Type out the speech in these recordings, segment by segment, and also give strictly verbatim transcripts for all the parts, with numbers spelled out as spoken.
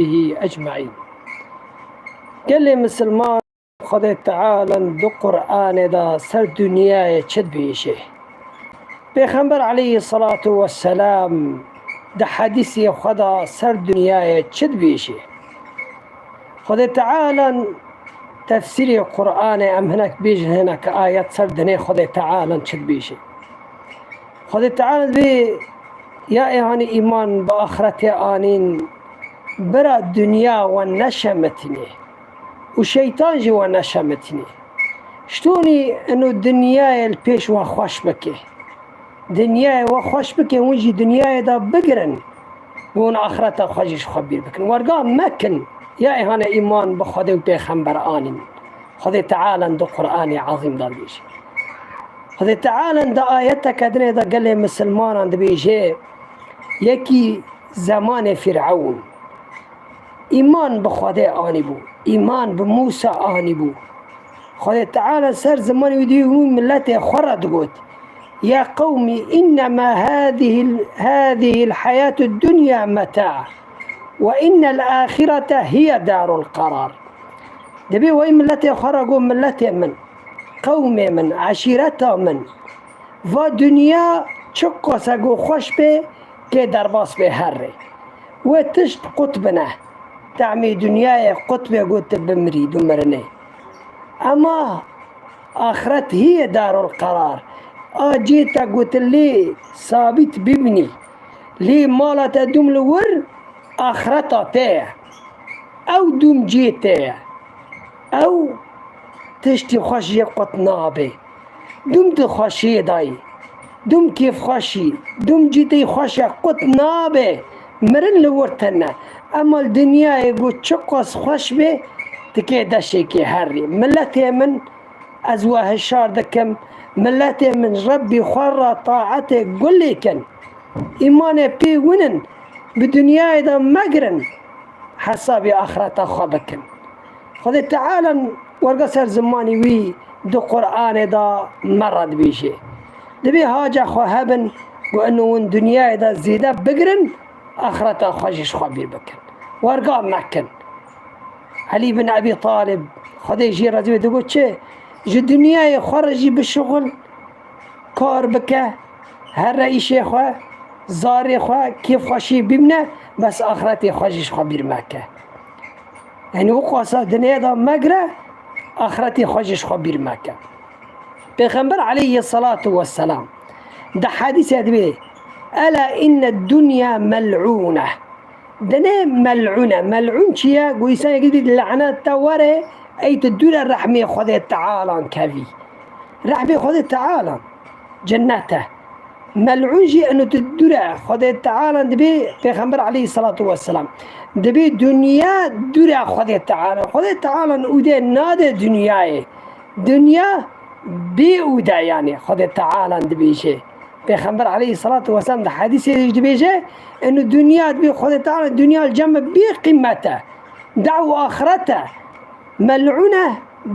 وصحبه أجمعين. Gelê misilman, Xwedê Teala di Qur'anê de ser dinyayê çi dibêje? Pêxember aleyhisselatu vesselam di hedîsê xwe de ser dinyayê çi dibêje? Xwedê Teala tefsîrê Qur'anê, em hinek bêjin, hinek ayet ser dinê Xwedê Teala çi dibêje? Xwedê Teala dibê, ya êhanî îman bi axretê anîn, bira dinya we neşemitinê û şeytan jî we neşemitinê. Ştonî ino dinyayê li pêş we xweş bike. Dinyayê we xweş bike, hûn jî dinyayê de bigirin. Hûn axreta xwe jî ji xwe bîr bikin. Werga mekin, ya êhanî îman bi Xwedê û pêxember anîn. Xwedê Teala di Qur'anê Ezîm de dibêje. Xwedê Teala di ayeteke dinê de gelê misilmanan dibêje, yekî zemanê Fîrewn îman bi Xwedê anîbû, îman bi Mûsa anîbû. Xwedê Teala ser zimanê wî dibê wî miletê xwe re digot, "Ya qewmî innema hâzihil, hâzihil hayâtud dunya metâ ve innel âhirete hiye dârul qerâr." Dibê wey miletê xwe re got, "Miletê min, qewmê min, eşîreta min, va dinya çiqas e ku xweş bê, kê derbas bê herê. Wê tişt qut bine. Temê dinyayê qut bê ku tu bimirî, tu mirinê. Ema axiret hiye darul qerar. A cê te ku tu lê sabît bimînî. Lê mala te dûm li wir axireta te ye. Ew dûm cê te ye. Ew tiştî xweş jê qut nabe. Dûm di xweşiyê dayî. Dûm kêfxweşî. Dûm cî te xweş e, qut nabe. Mirin li wir tune. Ema li dinyayê ku çiqas xweş be, dike deşekê herî. Miletê min, ez we hişar dikim, miletê min, Rebbî xwe re taetê gulê kin. Îmanê pê winin, bi dinyayê de megirin, hesabê axireta xwe bikin." Xwedê Teala werga ser zimanî wî di Qur'anê de me re dibêje. Dibê haca xwe hebin ku ino hûn dinyayê de zêde bigirin, axireta xwe jî ji xwe bîr bikin. Werga mekin. Elî bin Ebî Talib, Xwedê jê razî be, digot çi? Ji dinyayê xwe re jî bişuxul, kar bike, here îşê xwe, zarê xwe, kêfxweşî bimîne, bes axretê xwe jî ji xwe bîr meke. Yanî, wiqasa dinyê de megire, axretê xwe jî ji xwe bîr meke. Pêxember aleyhisselatu vesselam di hedîsê dibê, "Ela inne dunya mel'ûne." Dinê mel'ûn e. Mel'ûn çi ye? Ku însanekî dibî lanet te were, ey tu dûre rehmê Xwedê Tealan kevî. Rehmê Xwedê Tealan cennet e. Mel'ûn jî eno tu dûre Xwedê Tealan dibê, Pêxember aleyhisselatu vesselam dibê dinya dûre Xwedê Tealan. Xwedê Tealan ûdê nade dinyayê. Dinya bê ûde, yanî Xwedê Tealan dibêje. Pêxember aleyhisselatu vesselam di hedîsê de jî dibêje, eno dinya dibê Xwedê Teala dinya li cem me bê qîmet e. Dew axiret e. Mel'ûn e,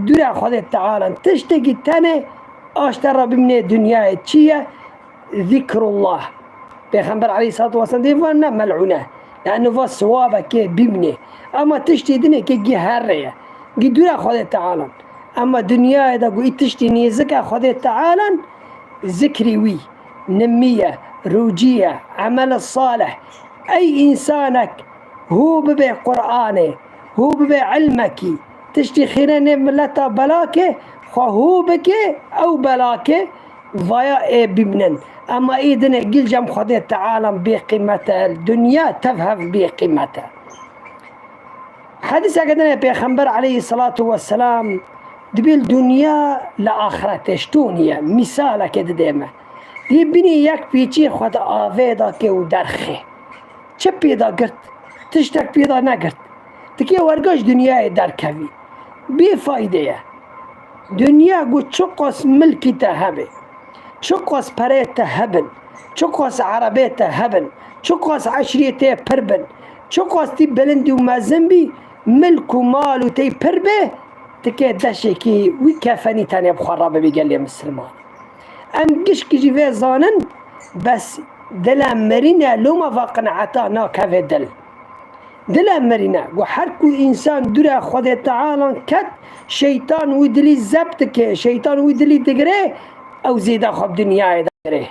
dûre Xwedê Teala. Tiştekî tenê aşte re bimîne dinyayê. Çi ye? Zikrullah. Pêxember aleyhisselatu vesselam dê van ne mel'ûn e. Yani va siwabekê bimîne. Ama tiştê dinê ke gî herre ye. Gî dûre Xwedê Teala. Ama dinyayê de ku î tiştî nêzik e Xwedê Teala, zikrî wî, nimîye, rûcîye, emel salih. Ey însanek hû bibe Qur'anê, hû bibe ilmekî, tiştî xîrê nê mileta belakê, xwe hû bike, ew belakê vaya ê bibînin. Ema ê dinê gîl cem Xwedê Teala bê qîmet e, dinya tev hev bê qîmet e. Hedîseke din e, Pêxember aleyhisselatu vesselam dibê li dinya li axretê ji to niye. Mîsaleke dide me. Dê binê yek pêçiyê xwe di avê de ke û derxê. Çi pê de girt? Tiştek pê de negirt. Dikê werga ji dinyayê derkevî. Bê fayde ye. Dinya ku çiqas milkî te hebe, çiqas perê te hebin, çiqas erebê te hebin, çiqas eşrîyê te pir bin, çiqas tî bilind û mezin bî, milk û mal û tey pir be, dike deşekî wî kefenî tenê bi xwe re bibî gelê misilman. Em gişkî jî vê zanin, bes dile mirîne loma va qineta nakeve dil. Dile mirîne. Got, her ku însan dûre Xwedê Tealan ket, şeytan wî dilî zeb dike, şeytan wî dilî digire, ew zêde xwe bi dinyayê digire.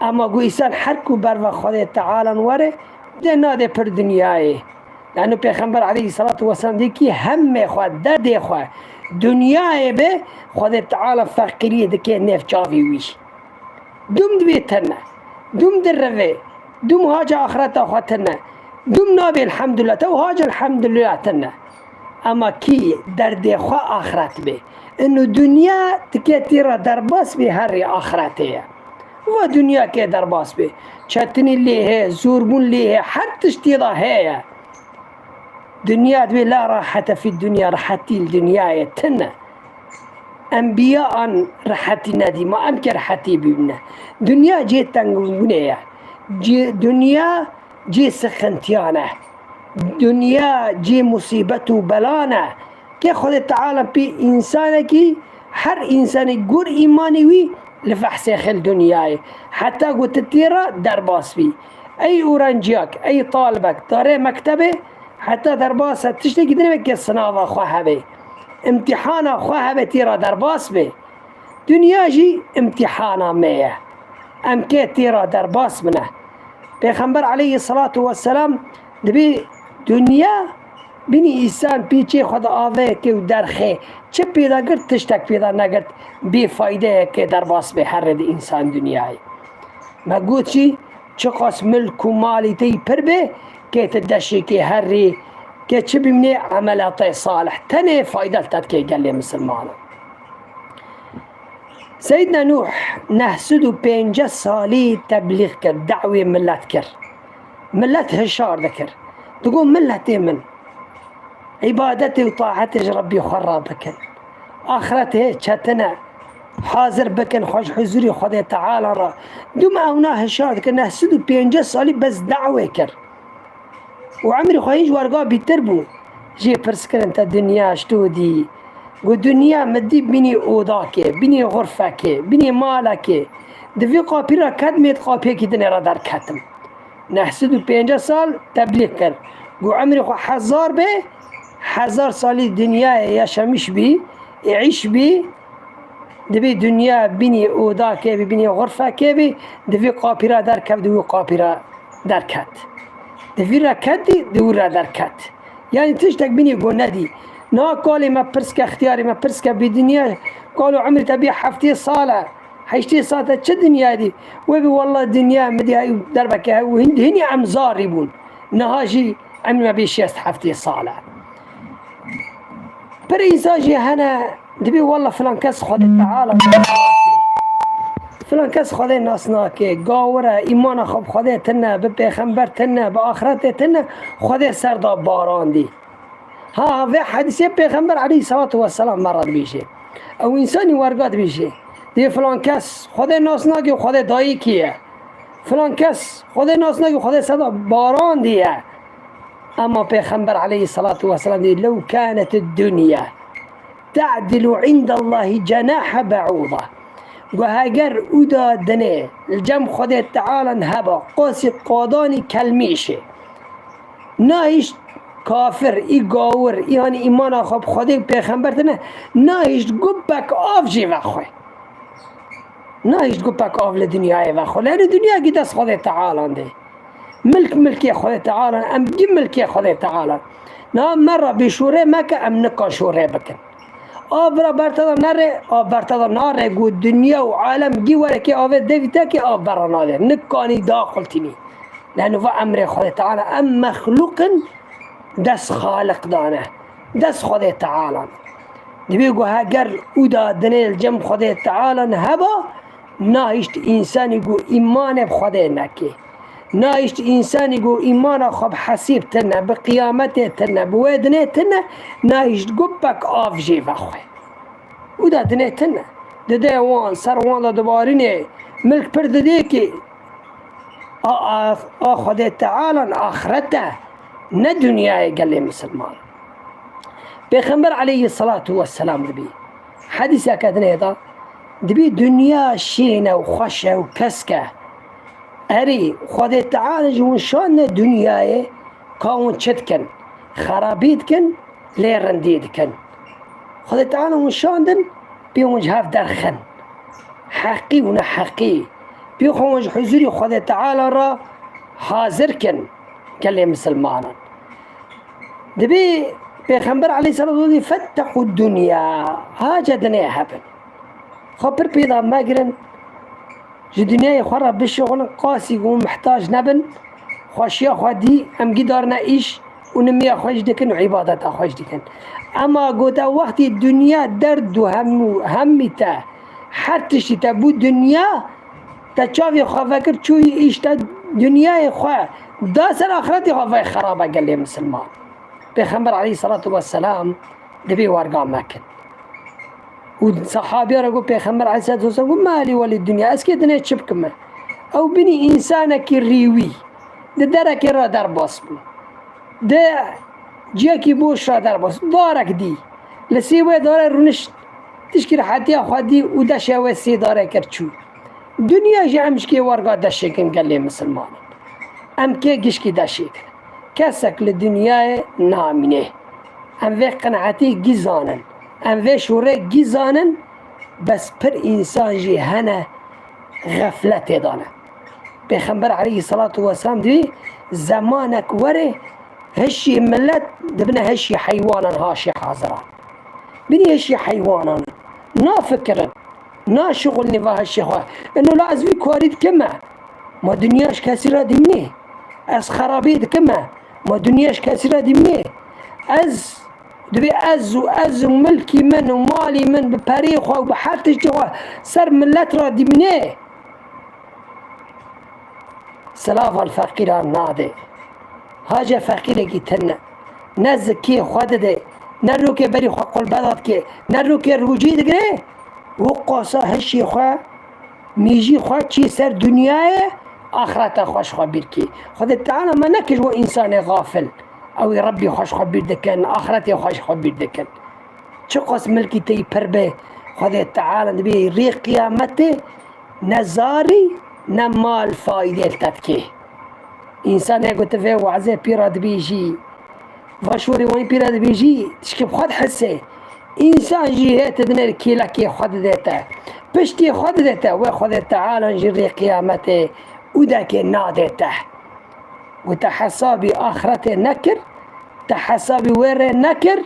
Ema got, însan her ku berve Xwedê Tealan were, dê nade pir dinyayê. Lano Pêxember aleyhissalatu vesselam dê kî hemê xwe, derdê xwe, dinyayê be, Xwedê Teala feqîriyê dike nêv çavê wî. Dûm divê tine, dûm dirivê, dûm haca axireta xwe tine, dûm nabê elhamdulillah, tew haca elhamdulillah tine. Ema kî derdê xwe axiret bê. Ino dinya tike tê re derbas bê herê axiretê ye. Va dinya kê derbas bê. Çetinî lê heye, zorbûn lê heye, her tiştê de heye. Dinya divê la rahete fî dinya, rehetî li dinyayê tine. Enbiya an rehetî nedî, ma em kê rehetî bîbine. Dinya cê tengbûnê ye. Cê, dinya cê sixintiyan e. Dinya cê musîbet û belan e. Kê Xwedê Teala pê însanekî, her însanê gur îmanî wî li fehsê xil dinyayê. Heta ku tu tê re derbas bî. Ey ûrenciyak, ey talibek, darê mektebê, heta derbasa tiştekî din be kê sinava xwe hebe. Îmtîhana xwe hebe tê re derbas be. Dinya jî îmtîhana me ye. Em kê tê re derbas bine. Pêxember aleyhissalatu vesselam dibê dinya binî însan pêçê xwe di aveyekê û derxê çi pêda girt, tiştek pêda negirt, bê faydeyekê derbas bê herê di însan dinyayê. Me got jî, çiqas milk û malî te yî pir bê, kê tu deşekê herî, kê çi bîmnê emelatê salih. Tenê fayda li te dikê gelê misilmanan. Seydna Nûh neh sed û pêncî salî teblîx kir, dawê milet kir. Milet hişar dikir. Digot, miletê min, îbadetê û taetê ji Rebbî xwe re bikin. Axretê çetin e. Hazir bikin xwe ji huzûrê Xwedê Teala re. Dûm ewna hişar dikir, neh sed û pêncî salî bes dawê kir. Û emrê xwe hîn ji werga bîtir bû. Jê pirs kirin, te dinya ji tu dî? Got, dinya min dî binî odakê, binî xurfekê, binî malekê. Di vî qapî re ketmê, di qapiyekî dinê re derketim. Neh sed û pêncî sal teblîx kir. Got, emrê xwe hezar be, hezar salî dinyayê yaşamîş bî, êîş bî, dibê dinya binî odakê bî, binî xurfekê bî, di vî qapî re derkevt, di wî qapî re derket. Di vî re ketî, di wî re derket. Yanî tiştek binî go nedî. Niha kalê me pirs ke, extiyarê me pirs ke, bê dinya, kalo emrê te bê heftê sal e. Heştê sal te çi dinyayê dî? Wê bî, wella dinya min dî hey derbeke hew, hin-, hinî em zarî bûn. Niha jî emrê me bê şêst heftê sal e. Pir însan jî hene, dibê, wella filan kes Xwedê Teala nas nake. Filan kes Xwedê nas nake. Gawir e, îmana xwe bi Xwedê tune, bi pêxember tune, bi axretê tune, Xwedê ser da barandî. Ha, vê hedîsê Pêxember aleyhissalatu vesselam me re dibêje. Ew însanî werga dibêje. Dê filan kes Xwedê nas nake, Xwedê dayikî ye. Filan kes Xwedê nas nake, Xwedê ser da barandiye. Ema Pêxember aleyhissalatu vesselam dê, "Lew kânet ed-dunya te'dilu indallahi cenahe be'ûda." Got, heger uda dinê li cem Xwedê Teala heba, qasî qadanî kelmîşê. Nahişt kafir, î gawir, î hanî îmana xwe bi Xwedê û pêxember tine, nahişt gupek av jê vexwe. Nahişt gupek av li dinyayê vexwe. Lê dinya gî dest Xwedê Tealan de. Milk milkê Xwedê Tealan, em gî milkê Xwedê Tealan. Niha me re bêşûrê meke, em nika şûrê bikin. Av bira ber te de nere, av ber te de nare, got dinya û alem gî were kê avê devî te kê av bera nade. Nikanî daxiltînî. Leno va emrê Xwedê Teala, em mexlûq in, dest Xaliq dane. Dest Xwedê Teala. Dibê ku heger ûda dinê li cem Xwedê Teala heba, nahişt însanî ku îmanê bi Xwedê neke. Nahişt însanî ku îmana xwe bi hesîb tine, bi qiyametê tine, bi wê dinê tine, nahişt gupek av jê vexwe. Ûda dinê tine. Dide wan, ser wan de dibarîne, milk pir didê ki, a, a, a Xwedê Teala axiret e, ne dinyayê gelê misilman. Pêxember aleyhissalatu vesselam dibî. Hedîseke dinê de dibî dinya şîn e û xweş e û kesk e. Erê, Xwedê Teala ji hûn şandine dinyayê, Ka hûn çi dikin? Xerabî dikin, lê rindî dikin. Xwedê Teala hûn şandin, pê hûn ji hev derxin. Heqî û neheqî. Pê xwe hûn ji huzûrî Xwedê Teala re hazir kin, gelê misilmanan. Dibê Pêxember aleyhisselatu vesselam dî, "Fettequ dunya." Hace dinê hebin. Xwe pir pêda megirin. Ji dinyayê xwe re bişixulin, qasî ku mihtac nebin. Xweşiya xwe dî, em gî darine îş û nimiya xwe jî dikin û îbadeta xwe jî dikin. Ema gote wextî dinya derd û hem, hemî te, her tiştî te bû dinya, te çavê xwe vekir çûyî îş te dinyayê xwe da ser axretê xwe vay xerabe gelê misilman. Pêxember aleyhisselatu vesselam dibê werga me kin. Û sahabiya re got, Pêxember aleyhisselatu vesselam got, "Ma lî welî dinya, ez kê dinê çi bikim me?" Ew binî însanekî rîwî, di derekê re derbas bû. Di ciyekî boş re derbas, darek dî. Li sê wê darê rûnişt, tişkî rehetiya xwe dî û deşê wê sê darê kir çû. Dinya jî em ji kê werga deşê kin gelê misilmanan. Em kê gişkî deşê kin. Kesek li dinyayê namîne. Em vê qenaetê gî zanin. Em vê şûrê gî zanin, bes pir însan jî hene xefletê dane. Pêxember aleyhisselatu vesselam dibê zemanek were hişî millet dibine hişî heywanan haşê haziran. Binî hişî heywanan. Nafikirin. Naşixulnî va hişê xwe. Ino la ez vî karî dikime. Ma dinya ji kesî re dîmnê. Ez xerabî dikime. Ma dinya ji kesî re dîmnê. Ez, dibê ez û ez û milkî min û malî min bi perê xwe û bi her tiştê xwe ser millet re dîmnê. Silavan feqîran nade. Hace feqîrekî tune. Ne zikê xwe dide, ne rokê berî xwe qulbeda dike, ne rokê rûcî digire. Û qasa hişî xwe, mîjî xwe çî ser dinyayê, axireta xwe ji xwe bîr kî. Xwedê Teala me nekir ji bo însanê xafil. Ew ê Rebbî xwe ji xwe bîr dikin, axretê xwe ji xwe bîr dikin. Çiqas milkî te yî pir be, Xwedê Teala dibê rê qiyametê ne zarî ne mal faydê li te dikê. Însanê ku tu vê wazê pî re dibêjî, va şorê wanî pî re dibêjî, tişkî bi xwe dihise. Însan jî hê tu dinê kêlekê xwe dide te. Piştî xwe dide te, wê Xwedê Teala jî rê qiyametê û dekê nade te. Û te hesabî axretê nekir, te hesabî wê rê nekir,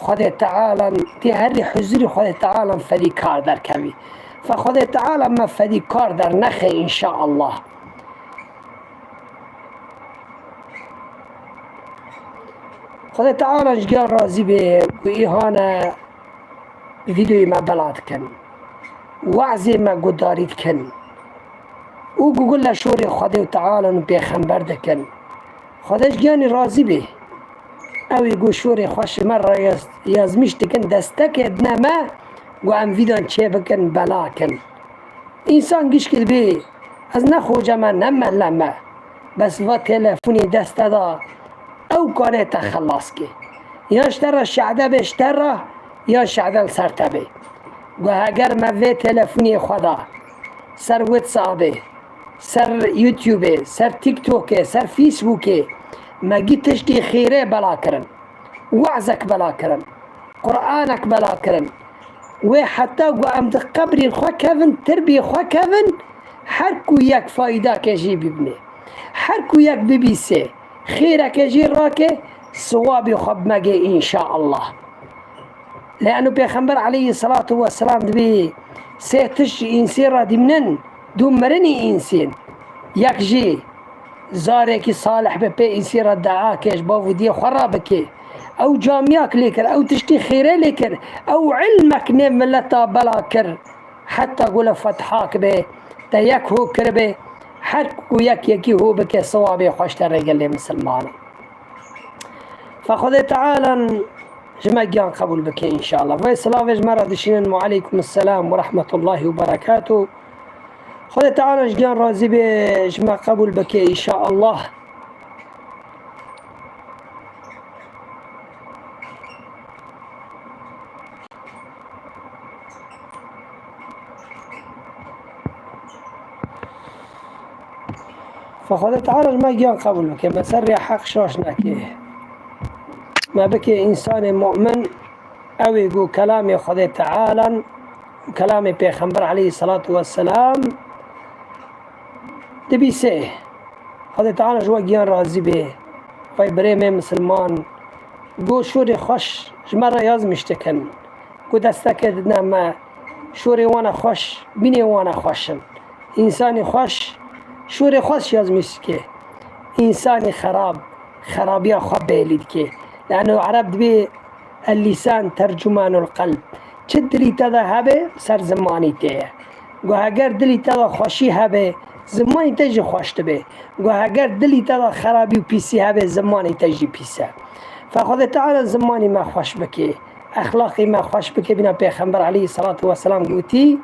Xwedê Tealan tê herî huzurî Xwedê Tealan fedîkar derkevî. Fe Xwedê Teala me fedîkar dernexe înşaallah. Xwedê Teala ji giyan razî bê ku îhane vîdeoyê me bela dikin. Wazê me gudarî dikin. Û ku gule şorê Xwedê û Tealan û pêxember dikin. Xwedê ji giyanî razî bê. Ew ê ku şorê xwe ji me re yaz-, yazmîş dikin, destekê dine me, ku em vîdan çêbikin, bela kin. Însan gişkî dibê, ez ne xoce me, ne mehle me. Bes va telefonê deste da, ew kane te xelas kê. Yan ji te re şehde bê ji te re, yan şehde li ser te bê. Ku heger me vê telefonê xwe da, ser WhatsAppê, ser YouTubeê, ser TikTokê, ser Facebookê, me gî tiştî xêrê bela kirin. Wazek bela kirin. Qur'anek bela kirin. Wê heta ku em di qebrî xwe kevin, tirbî xwe kevin, her ku yek faydake jî bibinê. Her ku yek bibîsê, xêreke jî rake, siwabê xwe bimegê înşaallah. Lê eno Pêxember aleyhisselatu vesselam dibê sê tişt ji însê re dîmnin, dû mirinî însên. Yek jî zarekî salih be pê însê re dua ke ji bav û diyê xwe re bike. Ew camiyak lê kir, ew tiştî xêrê lê kir, ew ilmek nê mileta bela kir. Heta gule fetihak be, te yek ho kiribe, her ku yek yekî ho bike, siwabê xwe ji te re gelê misilmanan. Fe Xwedê Tealan ji me giyan qebûl bike înşallah. Vê silavê ji me re dişînin. Ve aleykum selam ve rahmetullahi ve berekatuh. Xwedê Teala ji giyan razî be, ji me qebûl bike înşallah. Xwedê Teala ji me giyan qebûl bike, me ser rêya heq şaş neke. Me bike însanê mu'min, ew ê ku kelamê Xwedê Teala û kelamê Pêxember aleyhisselatu vesselam dibîsê. Xwedê Teala ji we giyan razî bê. Vay birê me misilman, ku şûrê xweş ji me re yazmîş dikin. Ku destekê didine me, şûrê wan e xweş, bînê wan e xweş in. Însanî xweş, şûrê xweş yazmîş dike. Însanî xerab, xerabiya xwe belî dike. Lano Ereb dibê el-lîsan tercumanul qelb. Çi dilî te de hebe, ser zimanî te ye. Ku heger dilî te de xweşî hebe, zimanî te jî xweş dibe. Ku heger dilî te de xerabî û pîsî hebe, zimanî te jî pîs e. Fe Xwedê Teala zimanî me xweş bike, exlaqî me xweş bike. Bîna Pêxember aleyhisselatu vesselam gotî,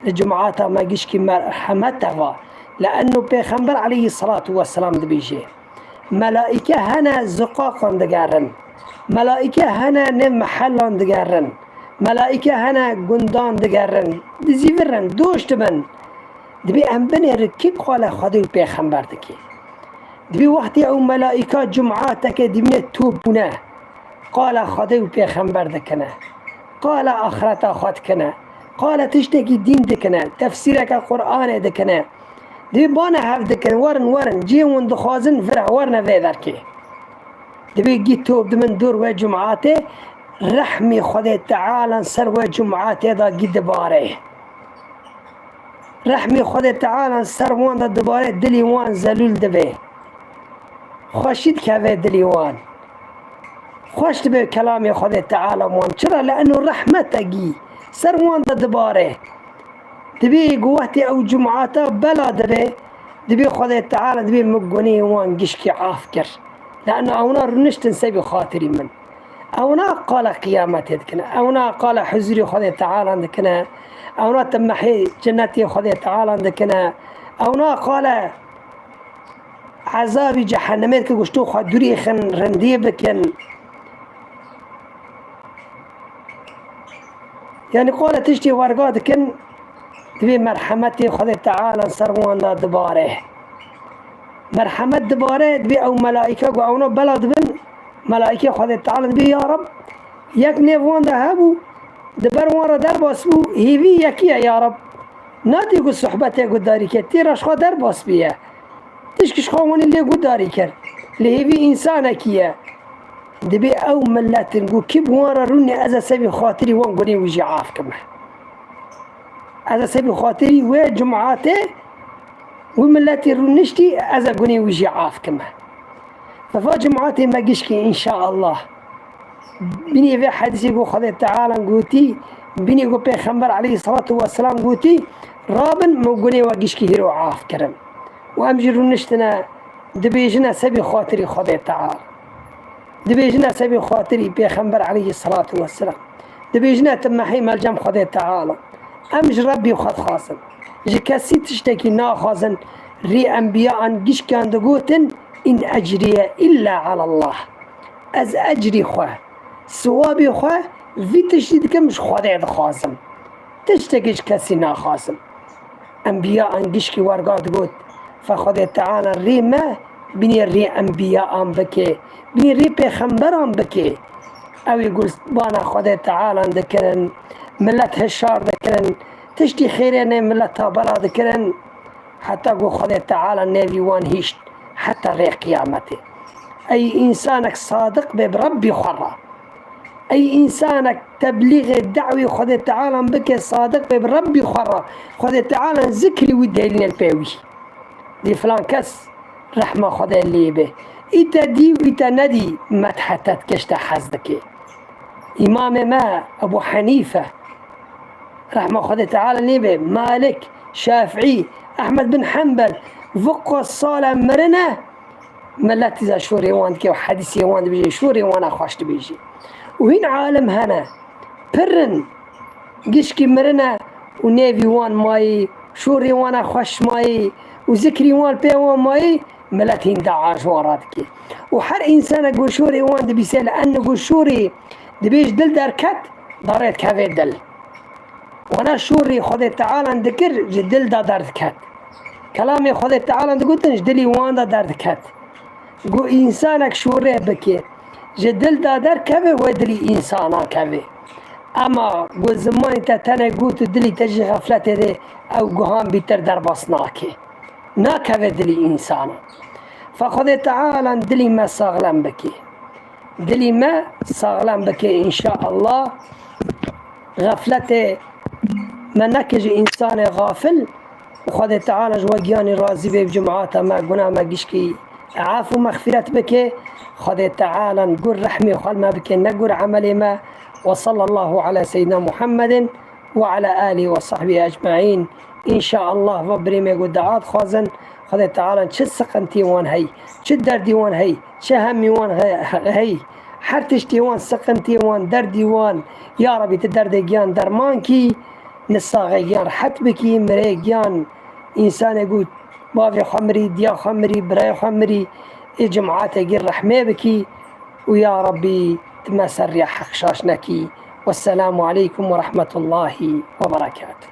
li cumata me gişkî merhemet heva. Li enno Pêxember aleyhisselatu vesselam dibêje, Melaîke hene ziqaqan digerin. Melaîke hene nêv mehellan digerin. Melaîke hene gundan digerin. Dizîvirin, doş dibin. Dibê em binêrin kî qala Xwedê û Pêxember dike. Dibê wextê ew melaîka cumateke dibîne top bûne, qala Xwedê û Pêxember dikine. Qala axireta xwe dikine. Qala tiştekî dîn dikine. Tefsîreke Qur'anê dikine. Dibê bane hev dikin, werin, werin, cihê hûn dixwazin, vira, werine vê derkê. Dibê gî top dibin dor wê cumatê, rehmê Xwedê Teala ser wê cumatê de gî dibare. Rehmê Xwedê Teala ser wan de dibare, dilê wan zelûl dibe. Xweşî dikeve dilê wan. Xweş dibe kelamê Xwedê Teala wan. Çira? Li eno rehmete gî ser wan de dibare. Dibê ku wextê ew cumata bela dibe, dibê Xwedê Teala dibê min gunê wan gişkî af kir. Lano ewna rûniştin sebî xatirî min. Ewna qala qiyametê dikine. Ewna qala huzûrê Xwedê Teala dikine. Ewna timehê cenetê Xwedê Teala dikine. Ewna qala ezabî cehennemê dike, goşto xwe dûrê xin, rindê bikin. Yanî qala tiştê werga dikin, dibê merhemetê Xwedê Teala ser wan de dibare. Merhemet dibare, dibê ew melaîke ku ewna bela dibin, melaîkê Xwedê Teala dibê, ya Reb, yek nêv wan de hebû, di ber wan re derbas bû, hêvî yekî ye, ya Reb. Nadî ku sohbetê gudarî ke, tê re ji xwe derbas bûye. Tişkî ji xwe wanî lê gudarî kir. Li hêvî însanekî ye. Dibê ew miletin ku kî bi wan re rûnê, ez ê sebî xatirî wan gunê wî jî af kime. Ez ê sebî xatirî wê cumatê, wî miletî rûniştî, ez ê gunê wî jî af kime. Fe va cumatê me gişkî înşaallah. Bînê vê hedîsê ku Xwedê Teala gotî, bînê ku Pêxember aleyhisselatu vesselam gotî, rabin, min gunê we gişkî hîro af kirin. Û em jî rûniştine, dibêjine sebî xatirî Xwedê Teala. Dibêjine sebî xatirî Pêxember aleyhisselatu vesselam. Dibêjine tu mehê me li cem Xwedê Teala. Em ji Rebbî xwe dixwazin. Ji kesî tiştekî naxwazin. Rê enbiyan gişkan digotin, in ecriye illa alallah. Ez ecrî xwe, siwabê xwe vî tiştî dikim, ji Xwedê dixwazim. Tiştekî ji kesî naxwazim. Enbiya an gişkî werga digot, fe Xwedê Teala rê me binê rê enbiya an bike, binê rê pêxemberan bike. Ew ê gurbana Xwedê Teala dikirin, milet hişar dikirin, tiştî xêrê nê mileta bela dikirin. Heta ku Xwedê Teala nêvî wan hîşt heta rê qiyametê. Ey însanek sadiq be bi Rebbî xwe re. Ey însanek teblîxê dawî Xwedê Teala bike, sadiq be bi Rebbî xwe re. Xwedê Teala zikrî wî dêrîne li pê wî. Dî filan kes rehma Xwedê lê be. Î te dî û î te nedî, medhe te dike, ji te hez dike. Îmamê me Ebû Henîfe, rehma Xwedê Teala lê be, Malik, Şafîî, Ehmed bin Henbel, viqo sala mirine, miletî za şûrê wan dike û hedîsê wan dibêje, şûrê wan a xweş dibêje. Û hîn alim hene, pir in, gişkî mirine û nêvî wan mayî, şûrê wan a xweş mayî û zikrî wan pê wan mayî, milet hîn dua ji wan re dike. Û her însanek ku şûrê wan dibîse, li enne ku şûrê dibê ji dil derket, darê dikeve dil. Wana şûrê Xwedê Teala dikir, ji dil de derdiket. Kelamê Xwedê Teala digotin ji dilî wan de derdiket. Ku însanek şûrê bike, ji dil de derkeve, wê dilî însana keve. Ema ku zimanî te tenê got û dilî te jî xefletê de, ew guhan bîtir derbas nake. Nakeve dilî însana. Fe Xwedê Teala dilî me saxlem bike. Dilî me saxlem bike înşaallah. Xefletê me neke ji însanê xafil. Xwedê Teala ji we giyanî razî be, bi cemaata me, guna me gişkî af û mexfîret bike. Xwedê Teala gur rehmê xwe me bike, ne gur emelê me. Ve sallallahu ala seyyidina Muhammedin ve ala alihi ve sahbihi ecmaîn. Înşaallah ve birê me got dua dixwazin. Xwedê Teala çi siqintî wan hey, çi derdî wan hey, çi hemî wan he-, hey, her tiştî wan, siqintî wan, derdî wan, ya Rebî, tu derdê giyan derman kî, nisaxê giyan rehet bikî, mirê giyan, însanê got bavê xwe mirî, diya xwe mirî, birayê xwe mirî, ê cemaatê gir rehmê bikî û ya Rebî, tu me ser riya heq şaş nekî. Wesselamu aleykum ve rahmetullahi ve berekatuh.